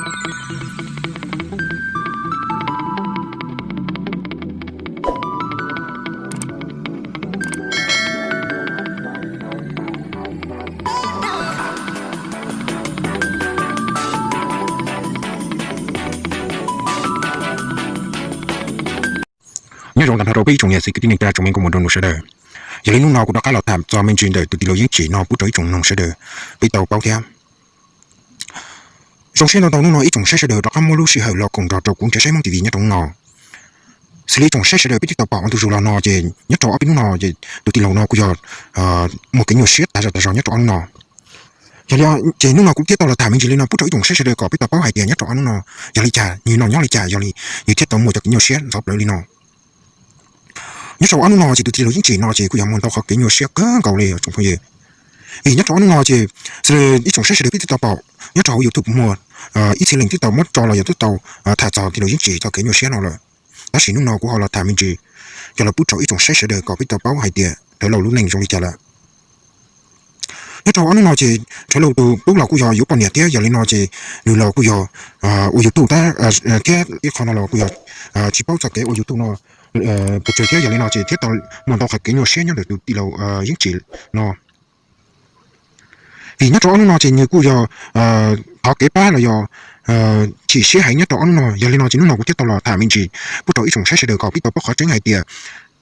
Nyob zoo tag nrho rau peb ib tsoom niam txiv kwv tij neej tsa tsoom me nkauj muam nraug nus sawv daws. Yog li hnub no kuv rov qab los tham txog me ntsis ntawm tus tij laug Yeeb Tsim no pub rau ib tsoom mloog sawv daws peb tau paub thiab. Zoo siab ntau ntau hnub no ib tsoom saib sawv daws rov qab muab lub sij hawm los koom nrog rau kuv nrhiav saib Hmoob T V nyob rau hnub no. Xws li ib tsoom saib sawv daws peb twb tau pom ua ntu zus los no ces nyob rau ob peb hnub no ces tus tij laug no kuj yog muaj kev nyuaj siab tas zog tas zog nyob rau ob hnub no. Yog li ces hnub no kuv thiaj tau los tham me ntsis li no pub rau ib tsoom saib sawv daws kom peb tau paub hais tias nyob rau ob hnub no yog li cas, nws no nyob li cas yog li nws thiaj tau muaj cov kev nyuaj siab ntxhov plawv li no. Nyob rau ob hnub no ces tus tij laug Yeeb Tsim no ces kuj yog muaj ntau qhov kev nyuaj siab kawg nkaus li tsoom phooj ywg. Vim nyob rau ob hnub no ces ib tsoom saib sawv daws peb twb tau pom nyob rau hauv YouTube muaj ib txhia leej twb tau muab tso los yog twb tau tham txog tij laug Yeeb Tsim txoj kev nyuaj siab no lawm. Tab sis hnub no kuv ho los tham me ntsis coj los pub rau ib tsoom saib sawv daws kom peb tau paub hais tias dhau los lub neej zoo li cas lawm. Nyob rau ob hnub no ces Rhawv Lauj tus tub los kuj yog yuav poj niam thiab, yog li no ces nws los kuj yog ua YouTube thiab, ib qho no los kuj yog tsis paub txoj kev ua YouTube no pes tsawg thiab, yog li no ces thiaj tau muaj ntau qhov kev nyuaj siab nyob ntawm tus tij laug Yeeb Tsim no. Vim nyob rau ob hnub no ces nws kuj yog thov kev pab los yog chim siab heev nyob rau ob hnub no, yog li no ces hnub no kuv thiaj tau los tham me ntsis pub rau ib tsoom saib sawv daws kom peb tau paub qhov tseeb hais tias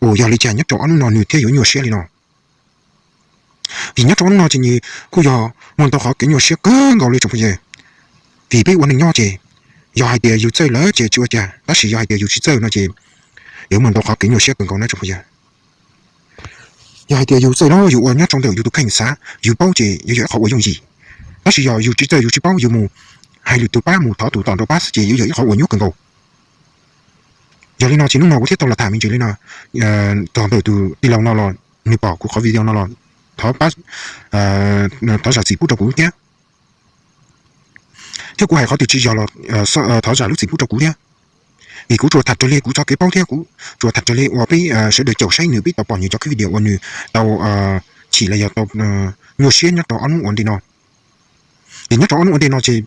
ua yog li cas nyob rau ob hnub no nws thiaj yuav nyuaj siab li no. Vim nyob rau ob hnub no ces nws kuj yog muaj ntau qhov kev nyuaj siab kawg nkaus li tsoom phooj ywg. Vim peb ua neej nyob ces yog hais tias yus txawj lawm ces tsis ua cas, tab sis yog hais tias yus tsis txawj no ces yuav muaj ntau qhov kev nyuaj siab kawg nkaus na tsoom phooj ywg. Yog hais tias yus txawj los yus ua nyob rau ntawm yus tus kheej xav yus paub ces yuav yog ib qhov uas yooj yim, tab sis yog yus tsis txawj yus tsis paub yus mus hais lwm tus pab mus thov tus tom nrau pab xwb ces yuav yog ib qhov uas nyuaj kawg nkaus. Yog li no ces hnub no kuv thiaj tau los tham me ntsis li no txog ntawm tus tij laug no los nws pom kuv qhov video no los thov pab, thov zam txim pub rau kuv thiab. Thiab kuv hais qhov twg tsis yog los thov zam lub txim pub rau kuv thiab. Vim kuv tsuas tham raws li kuv txoj kev paub thiab kuv tsuas tham raws li uas peb sawv daws caum saib nws peb tau pom nws cov video uas nws tau chim los yog tau nyuaj siab nyob rau ob hnub ua ntej no. Ces nyob rau ob hnub ua ntej no ces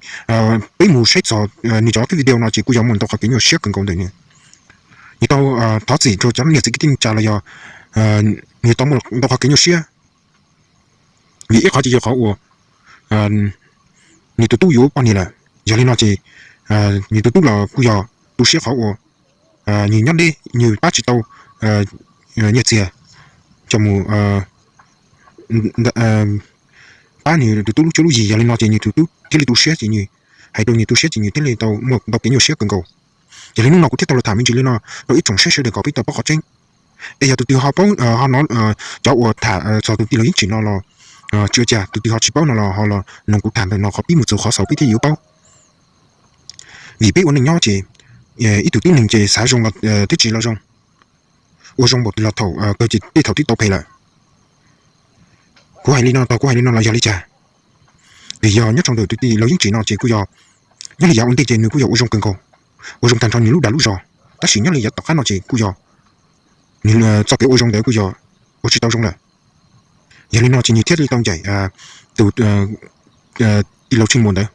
peb mus saib txog nws cov video no ces kuj yog muaj ntau qhov kev nyuaj siab kawg nkaus ntawm nws. Nws tau thov txim rau cov niam txiv kwv tij neej tsa los yog nws tau muaj ntau qhov kev nyuaj siab. Vim ib qhov ces yog qhov uas nws tus tub yuav poj niam lawm, yog li no ces nws tus tub los kuj yog tu siab qhov uas nws nyob deb nws pab tsis tau nyiaj txiag coj mus pab nws tus tub lub cuab lub yig, yog li no ces nws tus tub thiaj li tu siab ces nws hais rau nws tu siab ces nws thiaj li tau muaj ntau kev nyuaj siab kawg nkaus. Yog li hnub no kuv thiaj tau los tham me ntsis li no rau ib tsoom saib sawv daws kom peb tau paub qhov tseeb. Es yog tus twg ho paub ho hnov cov uas tham txog tus tij laug Yeeb Tsim no los tsis ua cas, tus twg ho tsis paub no los ho los noog kuv tham ntawm no qhov pib mus txog qhov xaus peb thiaj yuav paub. Vim peb ua neej nyob ces ib tug tib neeg ces xav zoo los twb tsis los zoo, ua zoo npaum twg los thaum kawg ces tej thaum twb tau phem lawm. Kuv hais li no tau kuv hais li no los yog li cas? Vim yog nyob rau ntawm tus tij laug Yeeb Tsim no ces kuj yog nyob li yav ua ntej ces nws kuj yog ua zoo kawg nkaus, ua zoo tag nrho nws lub dag lub zog, tab sis nyob li yav tom qab no ces kuj yog nws txoj kev ua zoo ntawd kuj yog ua tsis tau zoo lawm. Yog li no ces nws thiaj li tau ncaim tus tij laug Tsheej Muas ntawd,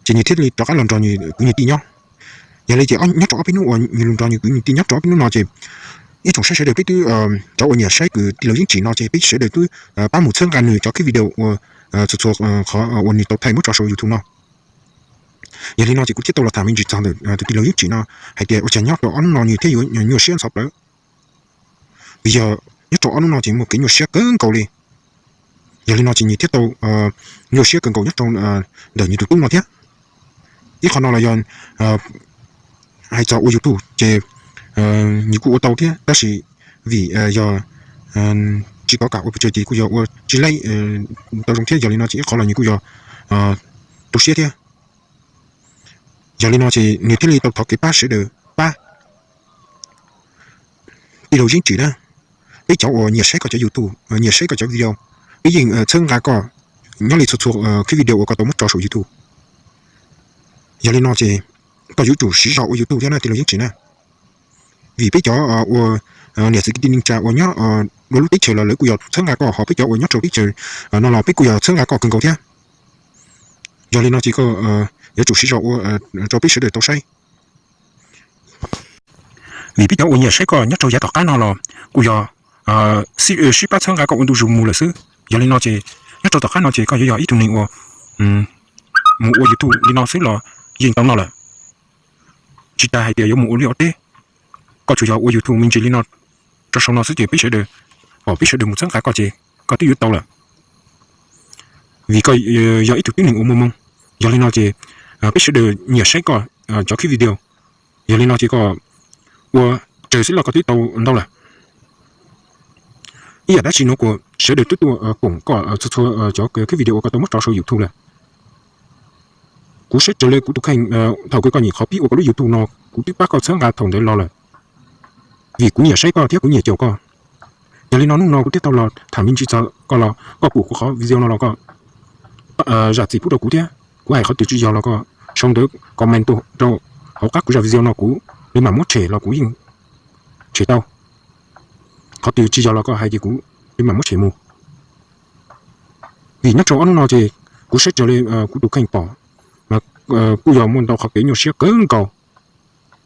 ces nws thiaj li rov qab los nrog nws kwv nws tij nyob. Yog li ces nyob rau ob peb hnub uas nws los nrog nws kwv nws tij nyob rau ob peb hnub no ces ib tsoom saib sawv daws peb twb, cov uas nyiam saib kwv tij laug Yeeb Tsim no ces peb sawv daws twb pab mus txhawb nqa nws cov clip video uas txhua txhua qhov uas nws tau thaij muab tso saum YouTube no. Yog li no ces kuv thiaj tau los tham me ntsis txog ntawm tus tij laug Yeeb Tsim no hais tias ua cas nyob rau ob hnub no nws thiaj yuav nyuaj siab ntxhov plawv. Vim yog nyob rau ob hnub no ces muaj kev nyuaj siab kawg nkaus li. Yog li no ces nws thiaj tau nyuaj siab kawg nkaus nyob rau ntawm nws tus tub no thiab. Ib qho no los yog hais txog ua YouTube ces nws kuj ua tau thiab, tab sis vim yog tsis kov kam ua pes tsawg ces kuj yog ua tsis laib tau zoo thiab. Yog li no ces ib qho los nws kuj yog tu siab thiab. Yog li no ces nws thiaj li tau thov kev pab sawv daws pab tij laug Yeeb Tsim na. Peb cov uas nyiam saib koj cov YouTube, nyiam saib koj cov video, peb yeej txhawb nqa koj nyob li txhua txhua clip video uas koj tau muab tso saum YouTube. Yog li no ces koj yuav tsum siv zog ua YouTube thiab na tij laug Yeeb Tsim na. Vim peb cov ua niam txiv kwv tij neej tsa uas nyob dua lub teb chaws los lawv kuj yog txhawb nqa koj, ho peb cov uas nyob rau teb chaws no los peb kuj yog txhawb nqa koj kawg nkaus thiab. Yog li no ces koj yuav tsum siv zog ua rau peb sawv daws tau saib. Vim peb cov uas nyiam saib koj nyob rau yav tom qab no los kuj yog sib pab txhawb nqa koj ua ntu zus mus lawm xwb. Yog li no ces nyob rau tom qab no ces koj yuav yog ib tug neeg uas mus ua YouTube li no xwb los yeej tau no lawm. Tsis tas hais tias yuav mus ua liaj ua teb, koj tsuas yog ua YouTube me ntsis li no rau saum no xwb ces peb sawv daws pom, peb sawv daws mus txhawb nqa koj ces koj twb yuav tau lawm. Vim koj yog ib tug tib neeg uas muaj hmoo, yog li no ces peb sawv daws nyiam saib koj cov clip video. Yog li no ces koj ua tsawg xwb los koj twb tau ntau lawm. Ib yam dab tsi no kuj sawv daws twb tuaj koom koj txhua txhua cov clip video uas koj tau muab tso saum YouTube lawm. Kuv saib raws li kuv tus kheej, thaum kws koj nyem qhov pib ua koj lub YouTube no, kuv twb pab koj txhawb nqa thaum ntawd los lawm, vim kuv nyiam saib koj thiab kuv nyiam caum koj. Yog li no hnub no kuv thiaj tau los tham me ntsis txog koj los koj pum kuv qhov video no los koj zam txim pub rau kuv thiab. Kuv hais qhov twg tsis yog los koj sau ntawv comment tuaj rau hauv qab kuv zaj video no, kuv li mam muab tshem los kuv yeej tshem tau. Qhov twg tsis yog los koj hais ces kuv li mam muab tshem mus. Vim nyob rau ob hnub no ces kuv saib raws li kuv tus kheej pom mas kuj yog muaj ntau qhov kev nyuaj siab kawg nkaus,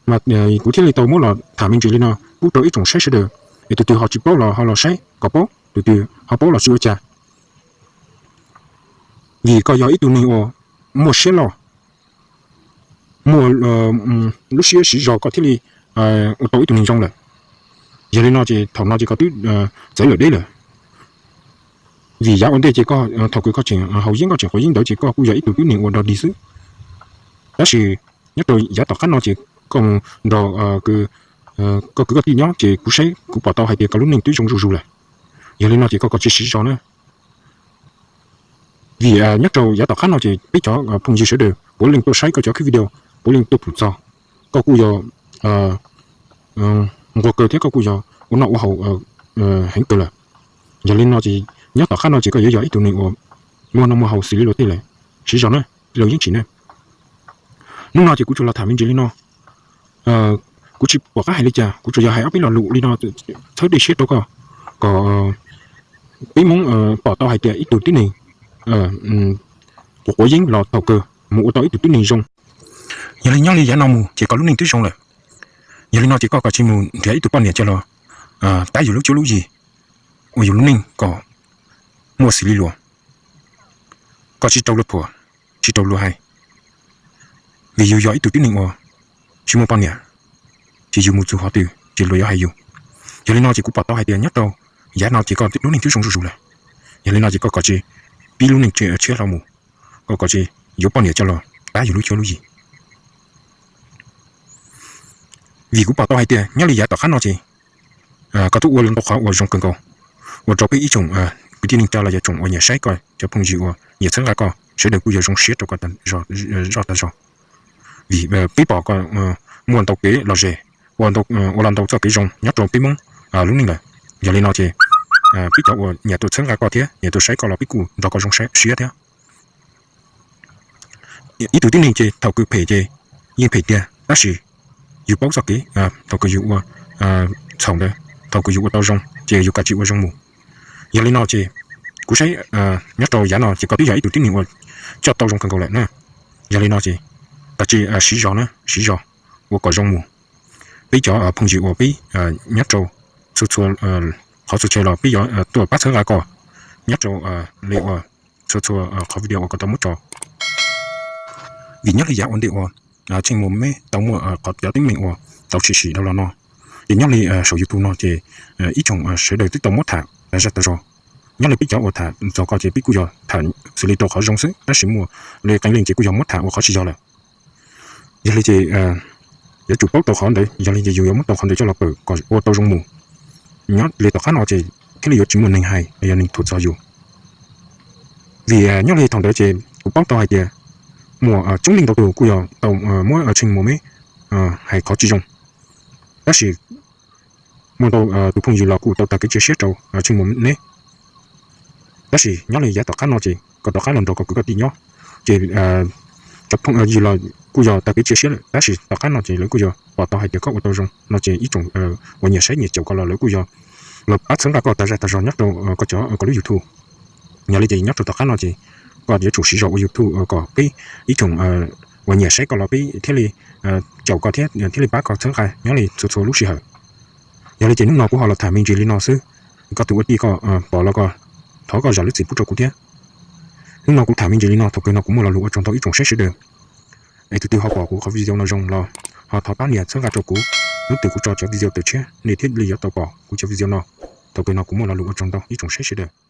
mas kuv thiaj li tau muab los tham me ntsis li no pub rau ib tsoom saib sawv daws, es tus twg ho tsis paub los ho los saib kom paub, tus twg ho paub los tsis ua cas. Vim koj yog ib tug neeg uas muaj siab loj, muaj lub siab siv zog koj thiaj li ua tau ib tug neeg zoo lawm. Yog li no ces thaum no ces koj twb txawv lawm deb lawm. Vim yav ua ntej ces koj thaum kws koj tseem haus yeeb koj tseem quav yeeb ntawd ces koj kuj yog ib tug tib neeg uas dog dig xwb. Tab sis nyob rau yav tom qab no ces koj mus nrog koj kwv koj tij nyob ces kuv saib kuv pom tau hais tias koj lub neej twb zoo zuj zus lawm. Yog li no ces koj kom tsis siv zog na. Vim nyob rau yav tom qab no ces peb cov phooj ywg sawv daws puav leej tuaj saib koj cov clip video, puav leej tuaj pum txog. Koj kuj yog nquag kawg thiab koj kuj yog ua noj ua haus heev kawg lawm. Yog li no ces nyob tom qab no ces koj yuav yog ib tug neeg uas muaj noj muaj haus xws li luag tej lawm. Siv zog na, tij laug Yeeb Tsim na. Hnub no ces kuv tsuas los tham me ntsis li no. Kuv tsis pom qab hais li cas, kuv tsuas yog hais ob peb lo lus li no txhawb dej siab rau koj, kom peb Hmoob pom tau hais tias ib tug tib neeg quav quav yeeb los thaum kawg mus ua tau ib tug tib neeg zoo. Yog li nyob li yav no mus ces koj lub neej twb zoo lawm. Yog li no ces koj kom tsis mus nrhiav ib tug poj niam coj los tab yus lub cuab lub yig, ua yus lub neej kom muaj xws li luag. Koj tsis rau luag thuam, tsis rau luag hais, vim yus yog ib tug tib neeg uas tsis muaj poj niam, ces yus mus txug qhov twg ces luag yuav hais yus. Yog li no ces kuv pom tau hais tias nyob rau yav no ces koj lub neej twb zoo zuj zus lawm. Yog li no ces koj kom tsis pib lub neej tshiab hlo mus, koj kom tsis yuav poj niam coj los tab yus lub cuab lub yig. Vim kuv pom tau hais tias nyob li yav tom qab no ces koj twb ua ntau qhov uas zoo kawg nkaus, ua rau peb ib tsoom kwv tij neej tsa los yog tsoom uas nyiam saib koj cov phooj ywg uas nyiam txhawb nqa koj sawv daws kuj yog zoo siab rau koj zoj tag zog. Vim peb pom koj muaj ntau kev lom zem, ua los ntau txoj kev zoo nyob rau peb Hmoob lub neej lawm. Yog li no ces peb cov uas nyiam tuaj txhawb nqa koj thiab nyiam tuaj saib koj los peb kuj nrog koj zoo siab thiab. Ib tug tib neeg ces thaum kws phem ces yeej phem tiag, tab sis yus paub txoj kev thaum kws yus ua txhaum ntawd, thaum kws yus ua tau zoo ces yus kav tsij ua zoo mus. Yog li no ces kuv saib nyob rau yav no ces koj twb yog ib tug tib neeg uas coj tau zoo kawg nkaus lawm na. Yog li no ces kav tsij siv zog na, siv zog ua kom zoo mus. Peb cov phooj ywg uas peb nyob rau txhua txhua qhov txhua chaw los peb yuav tuaj pab txhawb nqa koj nyob rau li uas txhua txhua qhov video uas koj tau muab tso. Vim nyob li yav ua ntej uas Tsheej Muas Meb tau muaj qhov cov teeb meem uas tau tshwm sim dhau los no, ces nyob li saum YouTube no ces ib tsoom sawv daws twb tau muab tham tas zaj tas zog. Nyob li peb cov uas tham txog koj ces peb kuj yog tham xws li rau qhov zoo xwb, tab sis muaj li qee leej ces kuj yog muab tham ua qhov tsis yog lawm. Yog li ces yuav tsum paub tau qhov ntawd, yog li ces yus yuav muab tau qhov ntawd coj los pawm kom ua tau zoo mus. Nyob li tom qab no ces thiaj li yuav tsis muaj neeg hais los yog neeg thuam txog yus. Vim nyob li thaum ntawd ces kuv paub tau hais tias muaj coob leej ntau tus kuj yog tau muab Tsheej Muas Meb hais qhov tsis zoo, tab sis muaj ntau tus phooj ywg los kuj tau tag kev cia siab rau Tsheej Muas Meb. Tab sis nyob li yav tom qab no ces koj rov qab los nrog koj kwv koj tij nyob, ces cov phooj ywg los kuj yog tag kev cia siab lawm, tab sis tom qab no ces lawv kuj yog pom tau hais tias koj ua tau zoo no ces ib tsoom uas nyiam saib nyiam caum koj los lawv kuj yog los pab txhawb nqa koj tag zaj tag zog nyob rau koj cov koj lub YouTube. Yog li ces nyob rau tom qab no ces Koj yuav tsum siv zog ua YouTube kom peb ib tsoom uas nyiam saib koj los peb thiaj li caum koj thiab thiaj li pab koj txhawb nqa nyob li txhua txhua lub sij hawm. Yog li ces hnub no kuv ho los tham me ntsis li no xwb. Koj tus ua tij koj pom los koj thov koj zam lub txim pub rau kuv thiab. Hnub no kuv tham me ntsis li no, thaum kawg no kuv muaj lo lus ua tsaug ntau ib tsoom saib sawv daws. Es tus twg ho pom kuv qhov video no zoo los ho thov pab nias txhawb nqa rau kuv. Hnub twg kuv tso cov video tawm tshiab nej thiaj li yuav tau pom kuv cov video no. Thaum kawg no kuv muaj lo lus ua tsaug ntau ib tsoom saib sawv daws.